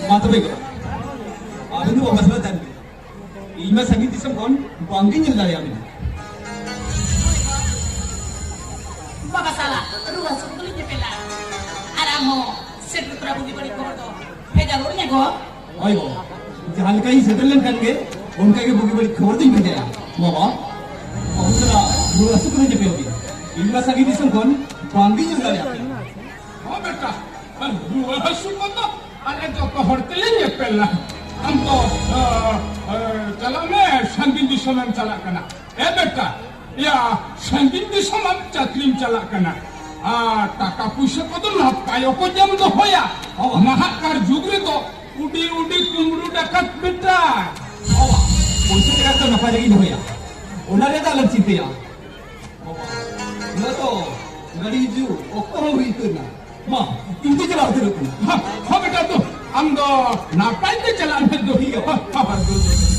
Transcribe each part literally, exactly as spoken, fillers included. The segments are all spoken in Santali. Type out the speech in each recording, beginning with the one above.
ᱢᱟ ᱛᱚᱵᱮ ᱜᱚ, ᱟᱵᱮᱱ ᱫᱚ ᱵᱟᱵᱟ ᱥᱟᱞᱟᱜ ᱛᱟᱦᱮᱱ ᱵᱮᱱ᱾ ᱤᱧ ᱢᱟ ᱥᱟᱺᱜᱤᱧ ᱫᱤᱥᱚᱢ ᱠᱷᱚᱱ ᱵᱟᱝᱜᱤᱧ ᱧᱮᱞ ᱫᱟᱲᱮᱭᱟᱵᱮᱱᱟ᱾ ᱵᱟᱵᱟ ᱥᱟᱞᱟᱜ ᱨᱩᱣᱟᱹ ᱦᱟᱹᱥᱩ ᱠᱚᱫᱚᱞᱤᱧ ᱧᱮᱯᱮᱞᱟ᱾ ᱟᱨ ᱟᱢ ᱦᱚᱸ ᱥᱮᱴᱮᱨ ᱛᱚᱨᱟ ᱵᱩᱜᱤ ᱵᱟᱹᱲᱤᱡ ᱠᱷᱚᱵᱚᱨ ᱫᱚ ᱵᱷᱮᱡᱟ ᱨᱩᱣᱟᱹᱲ ᱢᱮ ᱜᱚ᱾ ᱦᱳᱭ ᱜᱚ, ᱡᱟᱦᱟᱸ ᱞᱮᱠᱟ ᱤᱧ ᱥᱮᱴᱮᱨ ᱞᱮᱱᱠᱷᱟᱱ ᱜᱮ ᱚᱱᱠᱟ ᱜᱮ ᱵᱩᱜᱤ ᱵᱟᱹᱲᱤᱡ ᱠᱷᱚᱵᱚᱨ ᱫᱚᱧ ᱵᱷᱮᱡᱟᱭᱟ᱾ ᱵᱟᱵᱟ, ᱵᱟᱹᱦᱩ ᱥᱟᱞᱟᱜ ᱨᱩᱣᱟᱹ ᱦᱟᱹᱥᱩ ᱠᱚᱫᱚᱧ ᱧᱮᱯᱮᱞ ᱜᱮ᱾ ᱤᱧ ᱢᱟ ᱥᱟᱺᱜᱤᱧ ᱫᱤᱥᱚᱢ ᱠᱷᱚᱱ ᱵᱟᱝᱜᱤᱧ ᱧᱮᱞ ᱫᱟᱲᱮᱭᱟᱜ ᱠᱟᱱᱟ᱾ ᱦᱚᱸ ᱵᱮᱴᱟ, ᱨᱩᱣᱟᱹ ᱦᱟᱹᱥᱩ ᱠᱚᱫᱚ ᱟᱞᱮ ᱡᱚᱛᱚ ᱦᱚᱲ ᱛᱮᱞᱮ ᱧᱮᱯᱮᱞᱟ᱾ ᱟᱢ ᱫᱚ, ᱟ, ᱟ, ᱪᱟᱞᱟᱜ ᱢᱮ, ᱥᱟᱺᱜᱤᱧ ᱫᱤᱥᱚᱢᱮᱢ ᱪᱟᱞᱟᱜ ᱠᱟᱱᱟ᱾ ᱮ ᱵᱮᱴᱟ, ᱭᱟ, ᱥᱟᱺᱜᱤᱧ ᱫᱤᱥᱚᱢ ᱟᱢ ᱪᱟᱹᱠᱨᱤᱢ ᱪᱟᱞᱟᱜ ᱠᱟᱱᱟ᱾ ᱟᱨ ᱴᱟᱠᱟ ᱯᱩᱭᱥᱟᱹ ᱠᱚᱫᱚ ᱱᱟᱯᱟᱭ ᱚᱠᱚᱡ ᱮᱢ ᱫᱚᱦᱚᱭᱟ᱾ ᱦᱚᱸ᱾ ᱱᱟᱦᱟᱜ ᱠᱟᱨ ᱡᱩᱜᱽ ᱨᱮᱫᱚ ᱩᱰᱤ ᱩᱰᱤ ᱠᱩᱢᱵᱽᱲᱩ ᱰᱟᱠᱟᱛ ᱵᱮᱴᱟ᱾ ᱦᱚᱸ᱾ ᱯᱩᱭᱥᱟᱹ ᱴᱟᱠᱟ ᱫᱚ ᱱᱟᱯᱟᱭ ᱨᱮᱜᱮᱧ ᱫᱚᱦᱚᱭᱟ᱾ ᱚᱱᱟ ᱨᱮᱭᱟᱜ ᱫᱚ ᱟᱞᱚᱢ ᱪᱤᱱᱛᱟᱹᱭᱟ᱾ ᱵᱟᱵᱟ, ᱚᱱᱟ ᱫᱚ ᱜᱟᱹᱰᱤ ᱦᱤᱡᱩᱜ ᱚᱠᱛᱚ ᱦᱚᱸ ᱦᱩᱭ ᱩᱛᱟᱹᱨ ᱮᱱᱟ᱾ ᱢᱟ, ᱤᱧ ᱛᱮ ᱪᱟᱞᱟᱣ ᱩᱛᱟᱹᱨᱚᱜ ᱠᱟᱱᱟ᱾ ᱦᱚᱸ, ᱦᱚᱸ ᱵᱮᱴᱟ, ᱛᱚ, ᱟᱢ ᱫᱚ ᱱᱟᱯᱟᱭ ᱛᱮ ᱪᱟᱞᱟᱜ ᱢᱮ ᱫᱚ᱾ ᱴᱷᱤᱠ ᱜᱮᱭᱟ᱾ ᱦᱚᱸ, ᱦᱚᱸ, ᱦᱚᱸ᱾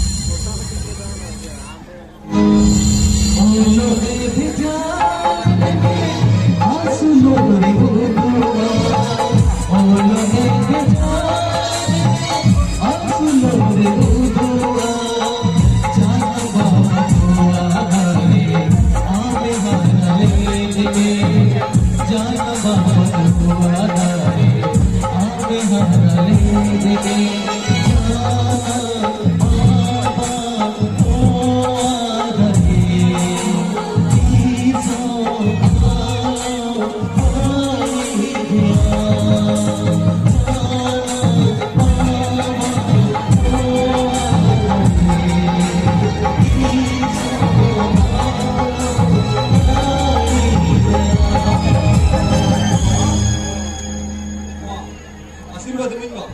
ᱟᱥᱤᱨᱵᱟᱫᱽ ᱤᱢᱟᱹᱧ ᱢᱟ,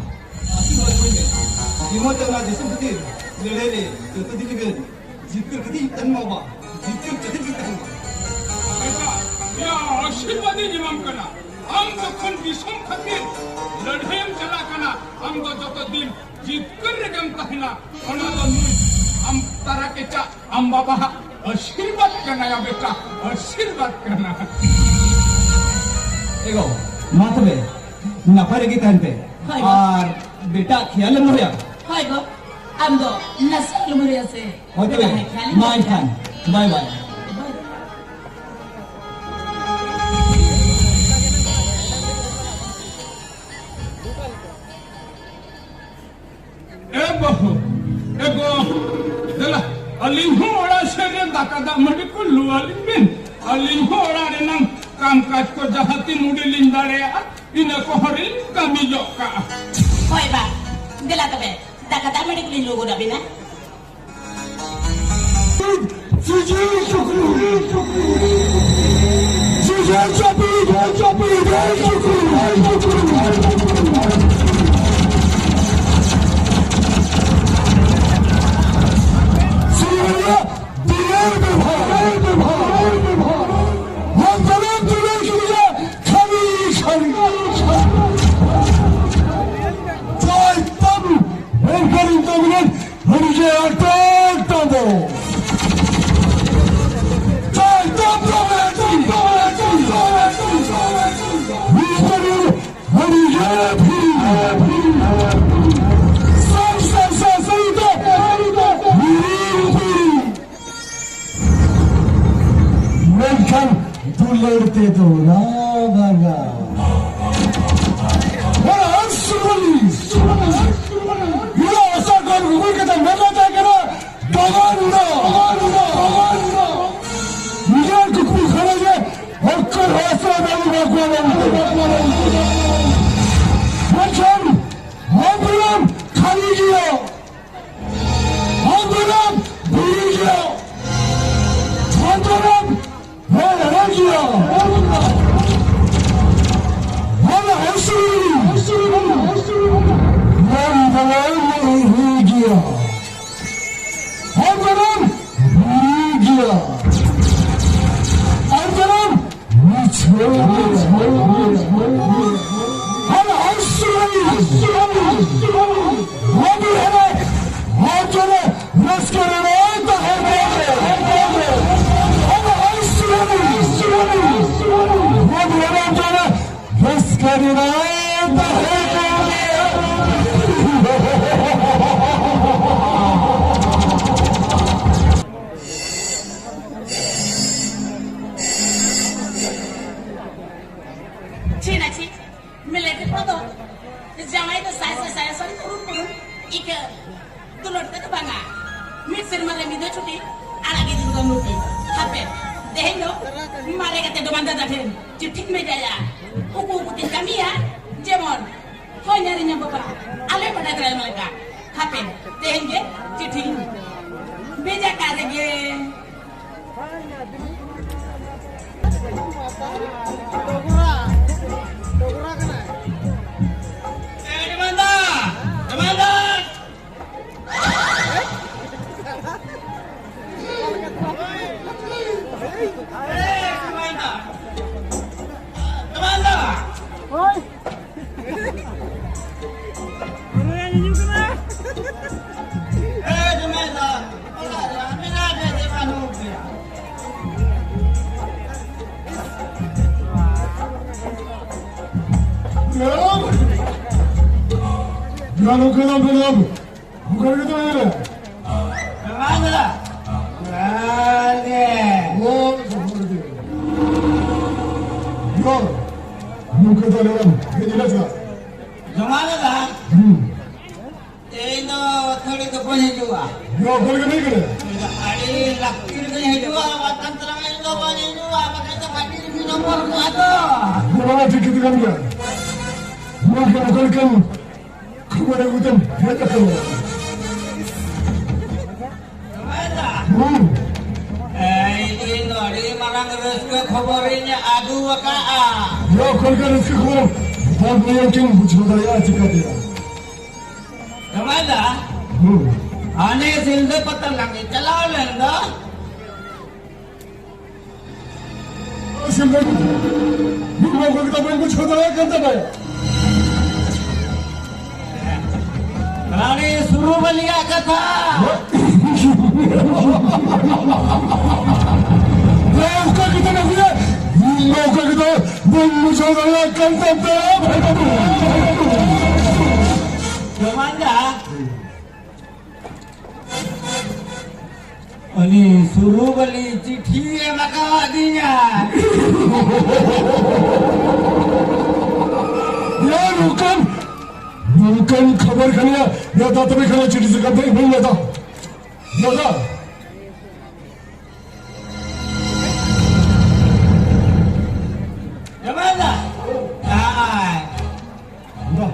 ᱟᱥᱤᱨᱵᱟᱫᱽ ᱤᱢᱟᱹᱧ ᱢᱮ᱾ ᱡᱮᱢᱚᱱ ᱛᱮ ᱚᱱᱟ ᱫᱤᱥᱚᱢ ᱠᱷᱟᱹᱛᱤᱨ ᱞᱟᱹᱲᱦᱟᱹᱭ ᱨᱮ ᱡᱚᱛᱚ ᱫᱤᱱ ᱞᱟᱹᱜᱤᱫ ᱡᱤᱛᱠᱟᱹᱨ ᱠᱟᱛᱮ ᱤᱧ ᱛᱟᱦᱮᱱ ᱢᱟ ᱵᱟᱵᱟ, ᱡᱤᱛᱠᱟᱹᱨ ᱠᱟᱛᱮ ᱜᱤᱧ ᱛᱟᱦᱮᱱ ᱢᱟ᱾ ᱵᱮᱴᱟ, ᱭᱟ, ᱟᱥᱤᱨᱵᱟᱫᱽ ᱤᱧ ᱮᱢᱟᱢ ᱠᱟᱱᱟ᱾ ᱟᱢ ᱡᱚᱠᱷᱚᱱ ᱫᱤᱥᱚᱢ ᱠᱷᱟᱹᱛᱤᱨ ᱞᱟᱹᱲᱦᱟᱹᱭᱮᱢ ᱪᱟᱞᱟᱜ ᱠᱟᱱᱟ, ᱟᱢ ᱫᱚ ᱡᱚᱛᱚ ᱫᱤᱱ ᱡᱤᱛᱠᱟᱹᱨ ᱨᱮᱜᱮᱢ ᱛᱟᱦᱮᱱᱟ᱾ ᱚᱱᱟ ᱫᱚ ᱱᱩᱭ ᱟᱢ ᱛᱟᱨᱟ ᱠᱮᱪᱟᱜ ᱟᱢ ᱵᱟᱵᱟᱣᱟᱜ ᱟᱥᱤᱨᱵᱟᱫᱽ ᱠᱟᱱᱟ ᱭᱟ ᱵᱮᱴᱟ, ᱟᱥᱤᱨᱵᱟᱫᱽ ᱠᱟᱱᱟ᱾ ᱮ ᱜᱚ, ᱢᱟ ᱛᱚᱵᱮ, ᱱᱟᱯᱟᱭ ᱨᱮᱜᱮ ᱛᱟᱦᱮᱱ ᱯᱮ᱾ ᱦᱳᱭ᱾ ᱟᱨ ᱵᱮᱴᱟ, ᱠᱷᱮᱭᱟᱞᱮᱢ ᱫᱚᱦᱚᱭᱟ᱾ ᱦᱳᱭ ᱜᱚ, ᱟᱢ ᱫᱚ ᱱᱟᱥᱮ ᱟᱞᱚᱢ ᱦᱩᱨᱤᱭᱟ ᱥᱮ᱾ ᱦᱳᱭ ᱛᱚᱵᱮ, ᱵᱮᱴᱟ, ᱦᱮᱸ, ᱠᱷᱮᱭᱟᱞᱤᱧ ᱢᱟ ᱫᱚᱦᱚᱭᱟ᱾ ᱮᱱᱠᱷᱟᱱ, ᱵᱟᱭ ᱵᱟᱭ᱾ ᱵᱟᱭ᱾ ᱮ ᱵᱟᱹᱦᱩ, ᱮ ᱜᱚ, ᱫᱮᱞᱟ, ᱟᱹᱞᱤᱧ ᱦᱚᱸ ᱚᱲᱟᱜ ᱥᱮᱫ ᱨᱮ ᱫᱟᱠᱟ ᱫᱟᱜ ᱢᱟᱹᱰᱤ ᱠᱚ ᱞᱩ ᱟᱹᱞᱤᱧ ᱵᱤᱱ᱾ ᱟᱹᱞᱤᱧ ᱦᱚᱸ ᱚᱲᱟᱜ ᱨᱮᱱᱟᱝ ᱠᱟᱢ ᱠᱟᱡᱽ ᱠᱚ ᱡᱟᱦᱟᱸ ᱛᱤᱱ ᱩᱰᱤ ᱞᱤᱧ ᱫᱟᱲᱮᱭᱟᱜᱼᱟ, ᱤᱱᱟᱹ ᱠᱚᱦᱚᱸ ᱞᱤᱧ ᱠᱟᱹᱢᱤ ᱡᱚᱜ ᱠᱟᱜᱼᱟ᱾ ᱦᱳᱭ ᱵᱟ, ᱫᱮᱞᱟ ᱛᱚᱵᱮ, ᱫᱟᱠᱟ ᱫᱟᱜ ᱢᱟᱹᱰᱤ ᱠᱚᱞᱤᱧ ᱞᱩ ᱜᱚᱫ ᱟᱵᱤᱱᱟ᱾ ᱢᱮᱱᱠᱷᱟᱱ ᱫᱩᱞᱟᱹᱲ ᱛᱮᱫᱚ ᱨᱟᱵᱟᱝᱟ᱾ ᱚᱱᱟ ᱟᱹᱥᱩᱞ ᱤᱧᱟᱹᱜ ᱟᱥᱟ ᱠᱷᱚᱱ ᱨᱩᱣᱟᱹᱲ ᱠᱟᱛᱮ ᱢᱮᱱ ᱛᱟᱦᱮᱸ ᱠᱟᱱᱟ, ᱫᱚᱢᱚᱱ ᱫᱚ, ᱫᱚᱢᱚᱱ ᱫᱚ, ᱱᱤᱡᱮᱨ ᱠᱩᱠᱢᱩ ᱠᱷᱟᱱᱟ ᱡᱮ ᱚᱠᱚᱭ ᱦᱚᱸ ᱟᱥᱨᱟᱭ ᱵᱟᱹᱱᱩᱜ ᱠᱚᱣᱟ᱾ ᱢᱮᱱᱠᱷᱟᱱ ᱦᱚᱯᱚᱱ ᱠᱷᱟᱹᱞᱤ ᱜᱮᱭᱟ᱾ ᱵᱷᱚᱜᱽᱱᱟᱢ ᱵᱷᱩᱞᱤᱡᱟ, ᱵᱷᱚᱜᱽᱱᱟᱢ ᱵᱷᱮᱲᱟᱡᱟ᱾ ᱤᱠᱟᱹ ᱫᱩᱞᱟᱹᱲ ᱛᱮᱫᱚ ᱵᱟᱝᱟ᱾ ᱢᱤᱫ ᱥᱮᱨᱢᱟ ᱨᱮ ᱢᱤᱫ ᱫᱷᱟᱣ ᱪᱷᱩᱴᱤ, ᱟᱲᱟᱜ ᱜᱤᱫᱤ ᱠᱚᱫᱚ ᱞᱩᱴᱤ᱾ ᱦᱟᱯᱮ, ᱛᱮᱦᱮᱧ ᱫᱚ ᱢᱟᱨᱮ ᱜᱟᱛᱮ ᱰᱚᱢᱟᱱ ᱫᱟᱫᱟ ᱴᱷᱮᱱ ᱪᱤᱴᱷᱤᱧ ᱵᱷᱮᱡᱟᱭᱟ᱾ ᱩᱠᱩ ᱩᱠᱩ ᱛᱤᱧ ᱠᱟᱹᱢᱤᱭᱟ, ᱡᱮᱢᱚᱱ ᱦᱳᱭ ᱧᱟᱨᱤᱧᱟ ᱵᱟᱵᱟ, ᱟᱞᱮ ᱵᱟᱰᱟᱭ ᱫᱟᱲᱮᱭᱟᱢᱟ ᱞᱮᱠᱟ᱾ ᱦᱟᱯᱮ, ᱛᱮᱦᱮᱧ ᱜᱮ ᱪᱤᱴᱷᱤᱧ ᱵᱷᱮᱡᱟ ᱠᱟᱜ ᱨᱮᱜᱮ᱾ ᱮ ᱰᱚᱢᱟᱱ ᱫᱟ, ᱰᱚᱢᱟᱱ ᱫᱟ᱾ ᱡᱚᱦᱟᱨ ᱜᱚᱢᱠᱮ, ᱡᱚᱦᱟᱨ ᱜᱮ᱾ ᱚᱠᱟ ᱨᱮᱜᱮ ᱛᱟᱦᱮᱸ ᱠᱟᱱᱟ? ᱡᱚᱦᱟᱨ ᱜᱮ᱾ ᱚ, ᱡᱚᱦᱟᱨ ᱜᱮ᱾ ᱡᱚᱦᱟᱨ᱾ ᱱᱚᱝᱠᱟ ᱫᱚ ᱟᱞᱮ ᱵᱟᱝ᱾ ᱦᱮᱡ ᱮᱱᱟ ᱪᱮᱫᱟᱜ? ᱡᱚᱦᱟᱨ ᱫᱟ᱾ ᱦᱩᱸ᱾ ᱤᱧ ᱫᱚ ᱟᱹᱛᱷᱟᱹᱲᱤ ᱫᱚ ᱵᱟᱹᱧ ᱦᱤᱡᱩᱜᱼᱟ᱾ ᱡᱚᱦᱟᱨ ᱜᱮ ᱵᱟᱹᱧ ᱠᱟᱱᱟ᱾ ᱟᱹᱰᱤ ᱞᱟᱹᱠᱛᱤ ᱨᱮᱜᱮᱧ ᱦᱤᱡᱩᱜᱼᱟ, ᱵᱟᱠᱷᱟᱱ ᱛᱟᱞᱟᱝ ᱤᱧ ᱫᱚ ᱵᱟᱹᱧ ᱦᱤᱡᱩᱜᱼᱟ, ᱵᱟᱠᱷᱟᱱ ᱫᱚ ᱯᱟᱹᱴᱤ ᱨᱮᱜᱮᱧ ᱦᱚᱯᱚᱱ ᱠᱚᱜᱼᱟ ᱛᱚ᱾ ᱱᱚᱣᱟ ᱢᱟ ᱴᱷᱤᱠ ᱠᱟᱛᱷᱟ ᱠᱟᱱ ᱜᱮᱭᱟ᱾ ᱱᱚᱣᱟ ᱠᱚ ᱚᱠᱟ ᱞᱮᱠᱟᱱ ᱠᱷᱚᱵᱚᱨ ᱟᱹᱜᱩ ᱛᱮᱢ ᱦᱮᱡ ᱟᱠᱟᱱᱟ? ᱦᱩᱸ᱾ ᱮᱭ, ᱤᱧ ᱫᱚ ᱟᱹᱰᱤ ᱢᱟᱨᱟᱝ ᱨᱟᱹᱥᱠᱟᱹ ᱠᱷᱚᱵᱚᱨᱤᱧ ᱟᱹᱜᱩ ᱟᱠᱟᱫᱼᱟ᱾ ᱱᱚᱣᱟ ᱠᱷᱚᱱ ᱜᱮ ᱨᱟᱹᱥᱠᱟᱹ ᱠᱷᱚᱵᱚᱨ ᱵᱟᱫ ᱱᱤᱭᱟᱹ ᱠᱤᱱ ᱵᱩᱡᱷᱟᱹᱣ ᱫᱟᱲᱮᱭᱟᱜᱼᱟ ᱪᱤᱠᱟᱹᱛᱮ? ᱡᱟᱶᱟᱭ ᱫᱟ, ᱦᱩᱸ᱾ ᱦᱟᱱᱮ ᱥᱤᱞᱫᱟᱹ ᱯᱟᱛᱟ ᱞᱟᱝ ᱪᱟᱞᱟᱣ ᱞᱮᱱ ᱫᱚ, ᱥᱤᱞᱫᱟᱹ ᱢᱤᱫ ᱦᱚᱲ ᱠᱚ ᱠᱟᱛᱷᱟ ᱵᱟᱹᱧ ᱵᱩᱡᱷᱟᱹᱣ ᱫᱟᱲᱮᱭᱟᱜ ᱠᱟᱱ ᱛᱟᱯᱮ᱾ ᱨᱟᱱᱤ ᱥᱩᱨᱩᱵᱟᱞᱤᱭᱟᱜ ᱠᱟᱛᱷᱟ᱾ ᱦᱮᱸ, ᱚᱱᱠᱟ ᱜᱮ ᱛᱟᱦᱮᱱᱟ ᱵᱚᱞᱮ᱾ ᱤᱧ ᱫᱚ ᱚᱱᱠᱟ ᱜᱮ ᱛᱟᱦᱮᱸ ᱵᱟᱹᱧ ᱵᱩᱡᱷᱟᱹᱣ ᱫᱟᱲᱮᱭᱟᱜ ᱠᱟᱱ ᱛᱟᱯᱮ᱾ ᱡᱚᱢᱟᱱ ᱫᱟ᱾ ᱩᱱᱤ ᱥᱩᱨᱩᱵᱟᱞᱤ ᱪᱤᱴᱷᱤ ᱮᱢ ᱟᱠᱟᱣᱟᱫᱤᱧᱟ᱾ ᱭᱟ ᱨᱩᱠᱟᱱ, ᱱᱚᱝᱠᱟᱱ ᱠᱷᱚᱵᱚᱨ ᱠᱟᱱᱟ, ᱭᱟ ᱫᱟ ᱛᱚᱵᱮ ᱠᱷᱟᱱ ᱪᱤᱴᱷᱤ ᱥᱟᱠᱟᱢ ᱛᱮ ᱤᱢᱟᱹᱧ ᱢᱮ ᱫᱟ᱾ ᱫᱟᱫᱟ᱾ ᱡᱟᱢᱟᱭ ᱫᱟ᱾ ᱦᱟᱭ᱾ ᱫᱟ᱾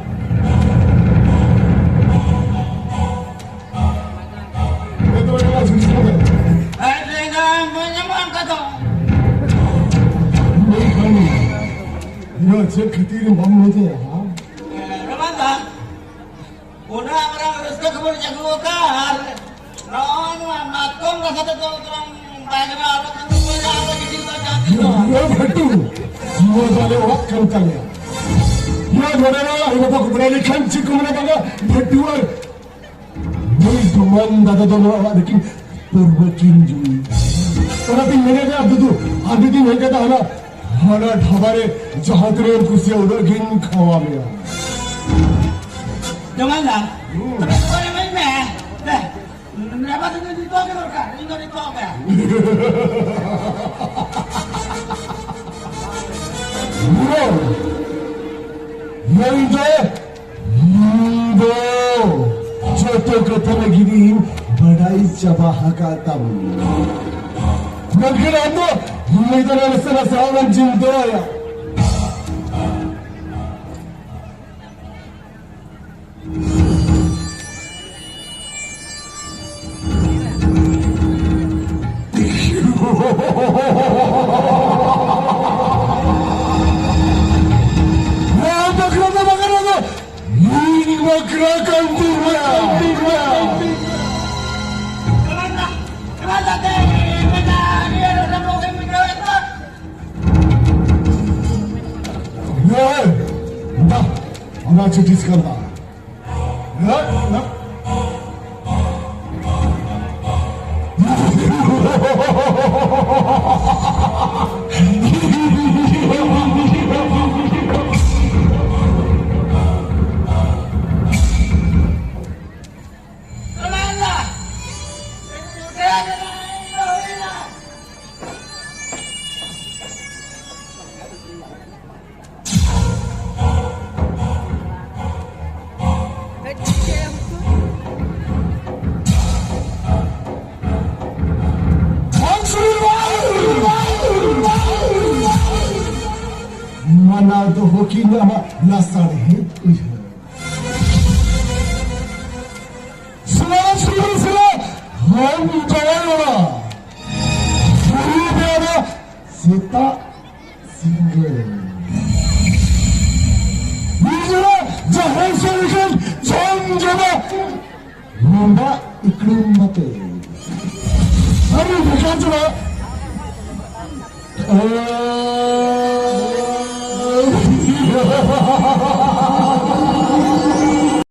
ᱮ ᱛᱚᱵᱮ ᱠᱷᱟᱱ ᱪᱤᱴᱷᱤ ᱥᱟᱠᱟᱢ ᱛᱮ᱾ ᱟᱡ ᱞᱟᱹᱭ ᱫᱟ, ᱵᱟᱹᱧ ᱧᱟᱢᱟ ᱚᱱᱠᱟ ᱫᱚ᱾ ᱢᱮᱱᱠᱷᱟᱱ, ᱱᱚᱣᱟ ᱪᱮᱫ ᱠᱷᱟᱹᱛᱤᱨ ᱵᱟᱢ ᱢᱮᱛᱟᱭᱟ, ᱦᱟ? ᱡᱟᱢᱟᱭ ᱫᱟ᱾ ᱚᱱᱟ ᱢᱟᱨᱟᱝ ᱨᱟᱹᱥᱠᱟᱹ ᱠᱷᱚᱵᱚᱨ ᱟᱹᱜᱩ ᱟᱠᱟᱫ ᱟᱨ ᱱᱚᱜᱼᱚ ᱱᱚᱣᱟ ᱢᱟᱛᱠᱚᱢ ᱨᱟᱥᱟ ᱛᱮᱫᱚ ᱛᱚᱨᱟᱝ ᱵᱟᱭ ᱜᱟᱱᱚᱜᱼᱟ, ᱟᱞᱚ ᱠᱷᱟᱱ ᱫᱚ ᱵᱟᱭ ᱜᱟᱱᱚᱜᱼᱟ, ᱟᱞᱚ ᱜᱤᱰᱤ ᱫᱚ ᱡᱟᱦᱟᱸ ᱛᱤᱥ ᱫᱚ᱾ ᱭᱟ ᱵᱷᱟᱴᱩ, ᱱᱚᱣᱟ ᱫᱚ ᱟᱞᱮ ᱚᱲᱟᱜ ᱠᱟᱱ ᱛᱟᱞᱮᱭᱟ᱾ ᱱᱚᱣᱟ ᱱᱚᱰᱮ ᱢᱟ ᱟᱭᱳ ᱵᱟᱵᱟ ᱠᱚ ᱵᱟᱲᱟᱭ ᱞᱮᱠᱷᱟᱱ ᱪᱮᱫ ᱠᱚ ᱢᱮᱱᱟ ᱵᱟᱝᱟ, ᱵᱷᱟᱴᱩ ᱟᱨ ᱱᱩᱭ ᱰᱚᱢᱟᱱ ᱫᱟᱫᱟ ᱫᱚ ᱱᱚᱣᱟ ᱚᱲᱟᱜ ᱨᱮᱠᱤᱱ ᱯᱟᱹᱨᱣᱟᱹ ᱠᱤᱱ ᱧᱩᱭ᱾ ᱚᱱᱟᱛᱤᱧ ᱢᱮᱱᱮᱫᱟ, ᱫᱩᱫᱩ, ᱟᱨ ᱢᱤᱫ ᱫᱤᱱ ᱦᱮᱡ ᱠᱟᱛᱮ ᱦᱟᱱᱟ, ᱦᱟᱱᱟ ᱰᱷᱟᱵᱟ ᱨᱮ ᱡᱟᱦᱟᱸ ᱛᱤᱱᱟᱹᱜ ᱮᱢ ᱠᱩᱥᱤᱭᱟᱜᱼᱟ, ᱩᱱᱟᱹᱜ ᱜᱤᱧ ᱠᱷᱟᱣᱟ ᱢᱮᱭᱟ᱾ ᱡᱚᱢᱟᱱ ᱫᱟ, ᱦᱩᱸ᱾ ᱛᱚᱵᱮ ᱠᱷᱚᱵᱚᱨ ᱮᱢᱟᱹᱧ ᱢᱮ᱾ ᱫᱮ, ᱱᱮᱵᱟ ᱫᱚ ᱱᱤᱛᱚᱜ ᱜᱮ ᱫᱚᱨᱠᱟᱨ, ᱤᱧ ᱫᱚ ᱱᱤᱛᱚᱜ ᱜᱮ᱾ ᱦᱩᱸ᱾ ᱱᱩᱭ ᱫᱚ ᱤᱧ ᱫᱚ ᱡᱚᱛᱚ ᱠᱟᱛᱷᱟ ᱞᱟᱹᱜᱤᱫ ᱤᱧ ᱵᱟᱰᱟᱭ ᱪᱟᱵᱟ ᱟᱠᱟᱫ ᱛᱟᱢ᱾ ᱢᱮᱱᱠᱷᱟᱱ ᱟᱢ ᱫᱚ ᱱᱩᱭ ᱫᱚ ᱱᱟᱥᱮ ᱱᱟᱥᱮ ᱦᱚᱸ ᱵᱟᱢ ᱪᱤᱱᱛᱟᱹᱭᱟ᱾ ᱦᱮᱸ, ᱫᱟ, ᱚᱱᱟ ᱪᱤᱴᱷᱤ ᱥᱟᱠᱟᱢ ᱫᱟ᱾ ᱱᱩᱠᱤᱱ ᱟᱢᱟᱜ ᱞᱟᱥᱟᱲᱦᱮᱫ ᱩᱭᱦᱟᱹᱨ᱾ ᱥᱮᱞᱟ ᱥᱩᱨ ᱥᱮᱞᱟ ᱦᱚᱢ ᱡᱟᱶᱟᱭ ᱚᱲᱟᱜ᱾ ᱥᱩᱨᱩ ᱵᱮᱲᱟ ᱥᱮᱛᱟᱜ ᱥᱤᱸᱜᱟᱹᱲ᱾ ᱱᱤᱡᱮᱨᱟᱜ ᱡᱟᱦᱟᱸᱭ ᱥᱮᱫ ᱞᱮᱠᱟᱱ ᱡᱚᱢ ᱡᱚᱢᱟ᱾ ᱱᱚᱰᱟ ᱤᱠᱲᱩᱢ ᱢᱟᱛᱮ᱾ ᱟᱨ ᱵᱷᱮᱜᱟᱨ ᱪᱟᱵᱟ᱾